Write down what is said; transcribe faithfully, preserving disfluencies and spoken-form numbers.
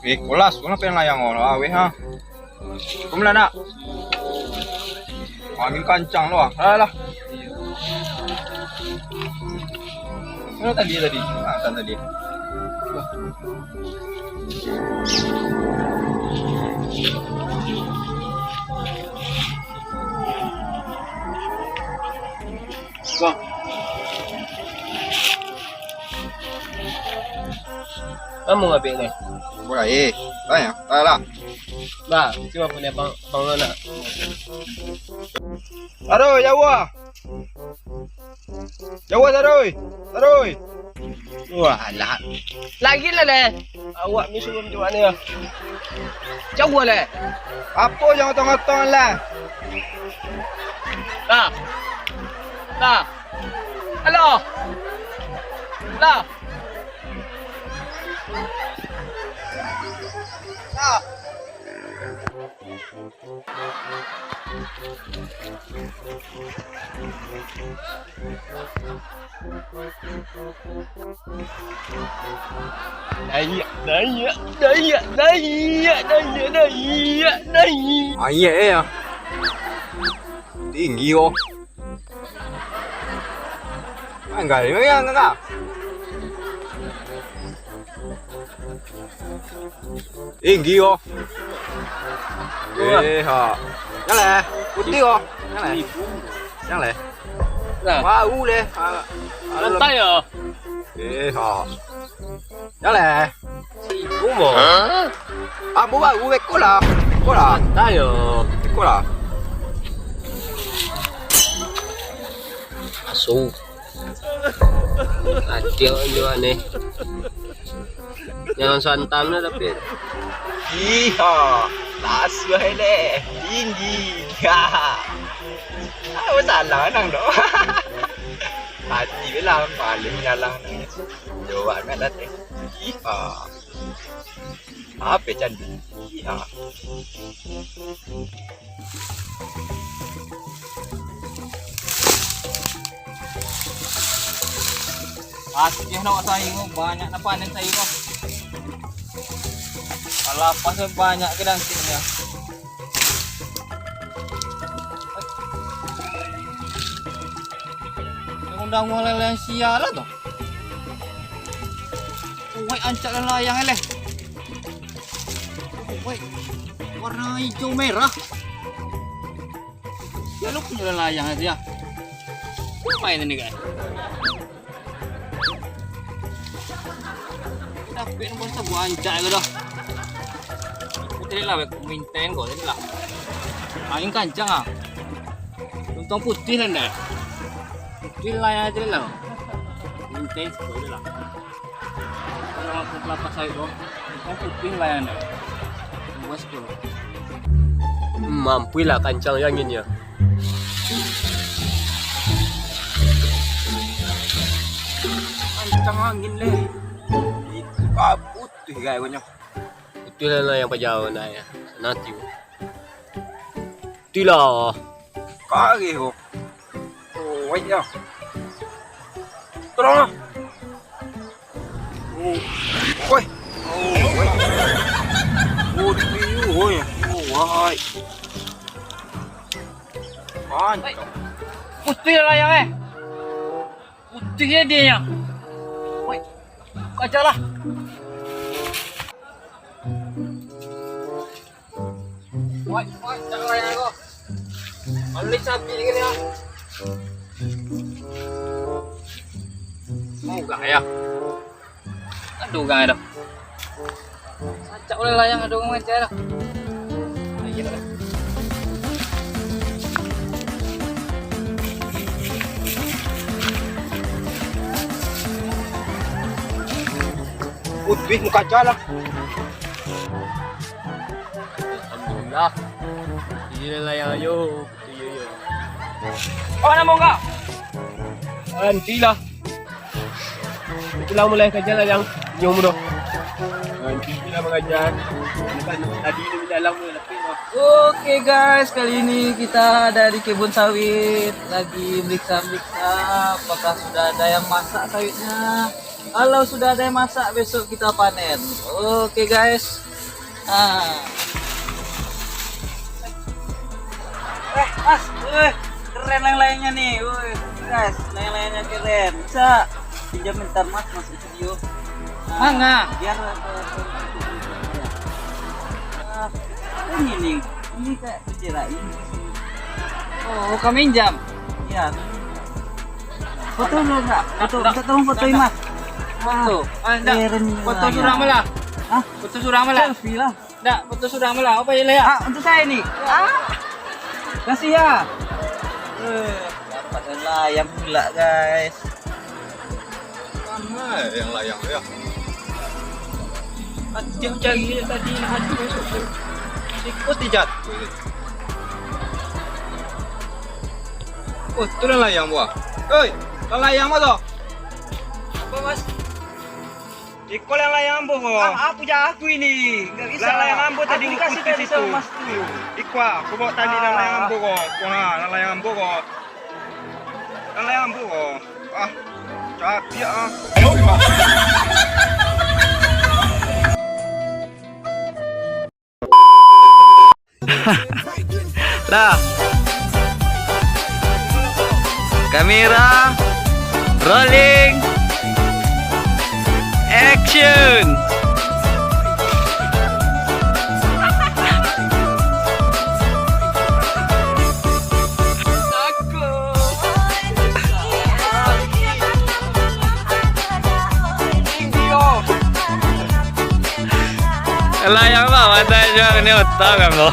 Eh, kolas, kenapa yang layang awak, weh, ha? Kau melanak. Angin kancang lo, ah. Alah. Mana tadi, tadi? Ah, tan tadi. Bang. Kamu ngabek ni? Bola, eh. Banyak. Alah. Bah, cuba punya bang, bang lo nak. Aduh, jauh ah. Jauh, Sarui. Sarui. Wah, lah. Lagi lah, leh. Awak ni suruh macam mana, ya? Jauh, leh. Apa jangan ngotong-ngotong lah? Lah. Lah. Alah. Lah. Lah. Naiak, naiak, naiak, naiak, naiak, naiak, naiak. Ayek eh, ah. Tinggi, oh. Anggal, anggal, anggal. Tinggi, oh. Eh, ha. Yang leh. Putih, oh. Yang leh. Yang leh. Lah. Bau leh. Ha. Lantai, oh. Eh, ha. Yang leh. Ibu mo. Ambo baru beko lah. Beko lah. Santai yo. Beko lah. Asu. Adik nyo aneh. Jangan santan lah tapi. Iha, lasuah leh. Tinggi. Ha. Ah, salah nang doh. Hati lah paling nyalah nang. Jawab nak datang. Iha. Ape candi? Iha. Asih nak sayur, banyak nak panen sayur. Alah, pas banyak ke dangkiknya. Undang-undang leleng sia lah tu. Wai, ancak lah layang leh. Wai, warna hijau merah. Ya, lu punya layang aja ya. Main ini, guys. Tapi nombor sabu ancak ke dah. Tadi lah, wek, mintain kau tadi lah. Angin kancang ah. Untung putih lah ndak. Putih lah yang tadi lah. Mintain sekali lah. Kalau aku kelapa sawit tu, untung putih lah yang ndak. Bos tu. Mampuilah kancang anginnya. Kancang angin leh. Itu kabut. Putih gai banyak. Putih lah yang pajau nak ya. Nanti. Putih lah. Kari kok. Oh, wait ya. Tolong lah. Oh, wait. Oh, wait. Oh, putih, woi. Oh, wait. Mantap. Putih lah yang eh. Putih ya dia nya. Woi, kajalah. Woi, woi, jangan layan aku. Balik sapi ni kena. Mau gak ya? Aduh, gak ada. Acak oleh layang, ada urang mancai dah. Ayo dah. Utuih muka jalan. Alhamdulillah. Ini layang ayo. Iyo, iyo. Apo namo kau? Anti lah. Itulah mulai kerja lah yang nyom tu. Anti lah mengajar. Bukan tadi ni dalam tu, tapi Oke guys, kali ini kita ada di kebun sawit, lagi meriksa-meriksa apakah sudah ada yang masak sawitnya. Kalau sudah ada yang masak, besok kita panen. Oke guys. Ah. Eh, Mas, eh, keren layang-layangnya nih. Woi, guys, layang-layangnya keren. Bisa pinjam bentar, Mas, masuk video. Ah, mangga. Biar, eh, eh, eh, eh, eh. Ah, ini nih. Ini kayak bendera ini. Oh, kami minjam. Iya. Foto dulu enggak? Foto, minta tolong fotoin, Mas. Foto. Ah, enggak. Foto surang malah. Hah? Foto surang malah. Selfie lah. Enggak, foto surang malah. Apa ya, Lea? Ah, untuk saya nih. Ah. Kasih ya. Eh, dapat layang pula, guys. Mana yang layang ya? Tadi aku cari dia tadi, nak adu masuk tu. Ikut dia jatuh je. Oh, tu lah layang buah. Oi, lah layang buah tu. Apa, Mas? Ikut yang layang ambo ko. Ah, aku jago ini. Enggak bisa. Lah layang ambo tadi aku kasih ngikuti tadi situ. Sama Mas tu. Ikut, aku bawa tali lah layang ambo ko. Wah, lah layang ambo ko. Lah layang ambo ko. Ah, capek ah. Dah. Kamera, rolling, action. Lah, yang bawah tadi juga kena otak kan, bro.